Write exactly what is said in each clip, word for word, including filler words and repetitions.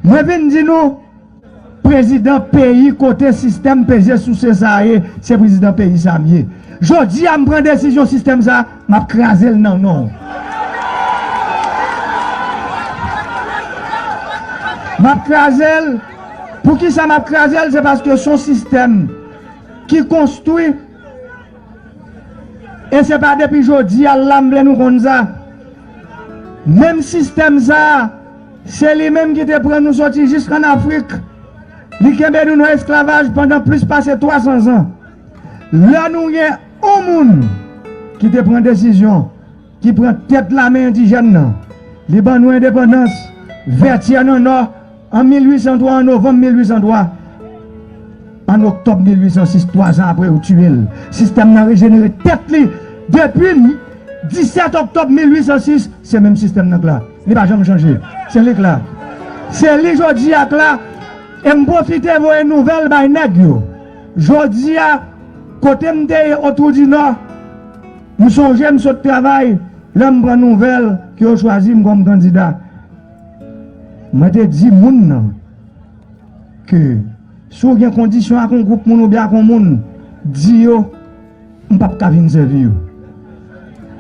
Mwen vin di nou, prezidan peyi kote sistèm peze souse sa a ye, se prezidan peyi sa a m ye. Jodi a, m pran desizyon sistèm sa a, m ap kraze l nan non w. M ap kraze l. Poukisa m ap kraze l? Se paske se yon sistèm ki konstwi, e se pa depi jodi a la m vle nou konn sa. Menm sistèm sa a, se li menm ki te pran nou soti jis ann Afrik. Li kenbe nou nan esklavaj pandan plis pase twa san zan. Lè nou gen yon moun ki te pran desizyon, ki pran tèt lame endijèn nan, li ban nou endepandans, Vètyè nan Nò, an mil uit san twa, an novanm mil uit san twa, an oktòb mil uit san sis, twa zan apre, yo tiye l. Sistèm nan rejenere tèt li depi disèt oktòb mil uit san sis, se menm sistèm nan k la. Li pa janm chanje. Se li k la. Se li jodi a k la. E m pwofite voye nouvèl bay nèg yo. Jodi a, kote m te ye Otwou di Nò, m sonje m sot travay, lè m pran nouvèl ke yo chwazi m kòm kandida. Mwen te di moun nan ke si w gen kondisyon ak yon gwoup moun oubyen ak yon moun, di yo, m p ap ka vin sèvi yo.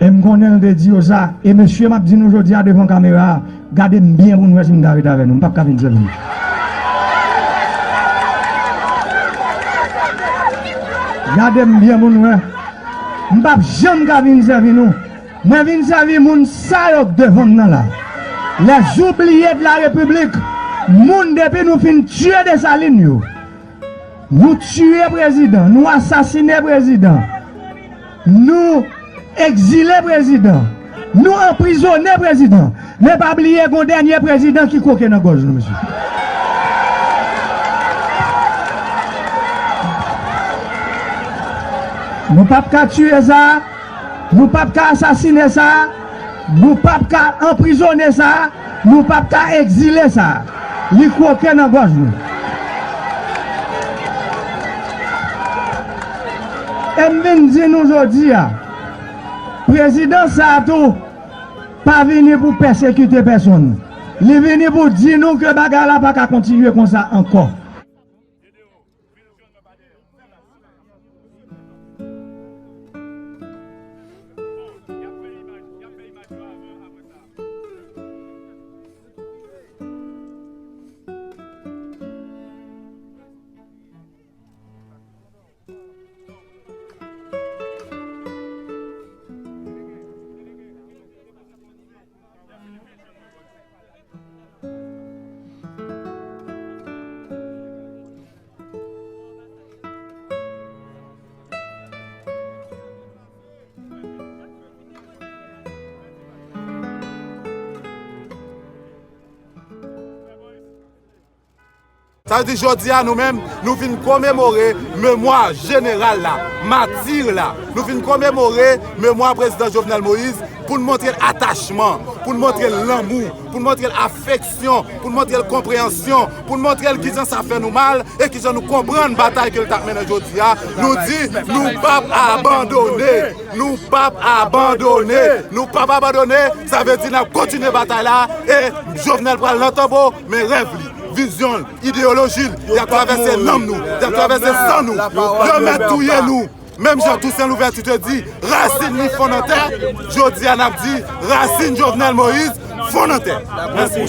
E m konnen l te di yo sa, e mesye, m ap di nou jodi a devan kamera a, gade m byen pou n wè si m ka ret avè nou, m p ap ka vin sèvi nou. Gade m byen pou n wè. M p ap janm ka vin sèvi nou. Mwen vin sèvi moun sa yo k devan m nan la. Les oubliés de la République, moun depi nou fin tiye Desalin yo. Nou tiye prezidan, nou asasine prezidan, nou egzile prezidan, nou anprizone prezidan. Men pa bliye gon dènye prezidan ki kwoke nan gòj nou, mesye. Nou p ap ka tiye sa. Nou p ap ka asasine sa, nou p ap ka anprizone sa, nou p ap ka egzile sa. Li kwoke nan gòj nou. E m vin di nou jodi a, prezidan sa a tou pa vini pou pèsekite pèsonn. Li vini pou di nou ke bagay la pa ka kontinye konsa ankò. Sa vle di jodi a nou menm, nou vin komemore memwa jeneral la, mati la. Nou vin komemore memwa prezidan Jovenel Moïse pou n montre l atachman, pou n montre l lanmou, pou n montre l afeksyon, pou n montre l konpreyansyon, pou n montre l kijan sa fè nou mal e kijan nou konprann batay ke l t ap mennen jodi a. Nou di, nou p ap abandone, nou p ap abandone, nou p ap abandone. Sa vle di n ap kontinye batay la e Jovenel pral nan tanbo, men rèv li, vizyon l, ideyoloji l, y ap travèse nanm nou, y ap travèse san nou. Yo mèt touye nou. Menm jan Tousen Louvèti te di, rasin li fon nan tè, jodi a n ap di, rasin Jovenel Moïse fon nan tè. Mèsi.